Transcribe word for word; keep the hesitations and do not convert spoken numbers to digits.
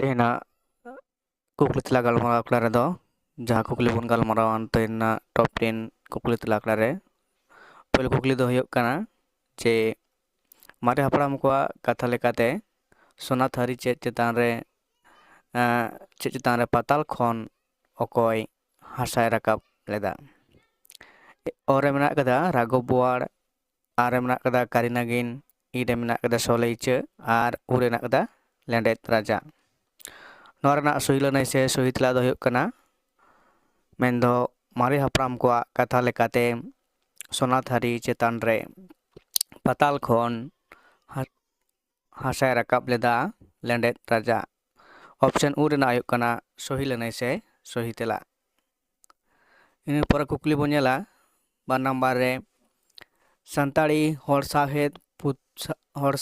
ᱛᱮᱦᱮᱧᱟᱜ ᱠᱩᱠᱞᱤ ᱛᱮᱞᱟ ᱜᱟᱞᱢᱟᱨᱟᱣ ᱟᱠᱷᱲᱟ ᱨᱮᱫᱚ ᱡᱟᱦᱟᱸ ᱠᱩᱠᱞᱤ ᱵᱚᱱ ᱜᱟᱞᱢᱟᱨᱟᱣᱟ ᱛᱮᱦᱮᱧᱟᱜ ᱴᱚᱯ ᱴᱮᱱ ᱠᱩᱠᱞᱤ ᱛᱮᱞᱟ ᱟᱠᱷᱲᱟ ᱨᱮ ᱯᱳᱭᱞᱳ ᱠᱩᱠᱞᱤ ᱫᱚ ᱦᱩᱭᱩᱜ ᱠᱟᱱᱟ ᱡᱮ ᱢᱟᱨᱮ ᱦᱟᱯᱲᱟᱢ ᱠᱚᱣᱟᱜ ᱠᱟᱛᱷᱟ ᱞᱮᱠᱟᱛᱮ ᱥᱚᱱᱟ ᱛᱷᱟᱹᱨᱤ ᱪᱮᱫ ᱪᱮᱛᱟᱱ ᱨᱮ ᱪᱮᱫ ᱪᱮᱛᱟᱱ ᱨᱮ ᱯᱟᱛᱟᱞ ᱠᱷᱚᱱ ᱚᱠᱚᱭ ᱦᱟᱥᱟᱭ ᱨᱟᱠᱟᱵ ᱞᱮᱫᱟ? ᱚ ᱨᱮ ᱢᱮᱱᱟᱜ ᱟᱠᱟᱫᱟ ᱨᱟᱜᱷᱚᱵ ᱵᱳᱣᱟᱲ, ᱟᱨ ᱨᱮ ᱢᱮᱱᱟᱜ ᱟᱠᱟᱫᱟ ᱠᱟᱨᱤ ᱱᱟᱜᱤᱱ, ᱤ ᱨᱮ ᱢᱮᱱᱟᱜ ᱟᱠᱟᱫᱟ ᱥᱚᱞᱮ ᱤᱪᱟᱹ, ᱟᱨ ᱩ ᱨᱮ ᱢᱮᱱᱟᱜ ᱟᱠᱟᱫᱟ ᱞᱮᱸᱰᱮᱫ ᱨᱟᱡᱟ᱾ ᱱᱚᱣᱟ ᱨᱮᱱᱟᱜ ᱥᱚᱦᱤ ᱞᱟᱹᱱᱟᱹᱭ ᱥᱮ ᱥᱚᱦᱤ ᱛᱮᱞᱟ ᱫᱚ ᱦᱩᱭᱩᱜ ᱠᱟᱱᱟ ᱢᱮᱱᱫᱚ ᱢᱟᱨᱮ ᱦᱟᱯᱲᱟᱢ ᱠᱚᱣᱟᱜ ᱠᱟᱛᱷᱟ ᱞᱮᱠᱟᱛᱮ ᱥᱚᱱᱟ ᱛᱷᱟᱹᱨᱤ ᱪᱮᱛᱟᱱ ᱨᱮ ᱯᱟᱛᱟᱞ ᱠᱷᱚᱱ ᱦᱟᱥᱟᱭ ᱨᱟᱠᱟᱵ ᱞᱮᱫᱟ ᱞᱮᱸᱰᱮᱫ ᱨᱟᱡᱟ᱾ ᱚᱯᱥᱮᱱ ᱩ ᱨᱮᱱᱟᱜ ᱦᱩᱭᱩᱜ ᱠᱟᱱᱟ ᱥᱚᱦᱤ ᱞᱟᱹᱱᱟᱹᱭ ᱥᱮ ᱥᱚᱦᱤ ᱛᱮᱞᱟ᱾ ᱤᱱᱟᱹ ᱯᱚᱨᱮ ᱠᱩᱠᱞᱤ ᱵᱚᱱ ᱧᱮᱞᱟ ᱵᱟᱨ ᱱᱟᱢᱵᱟᱨ ᱨᱮ ᱥᱟᱱᱛᱟᱲᱤ ᱦᱚᱲ ᱥᱟᱶᱦᱮᱫ ᱦᱚᱲ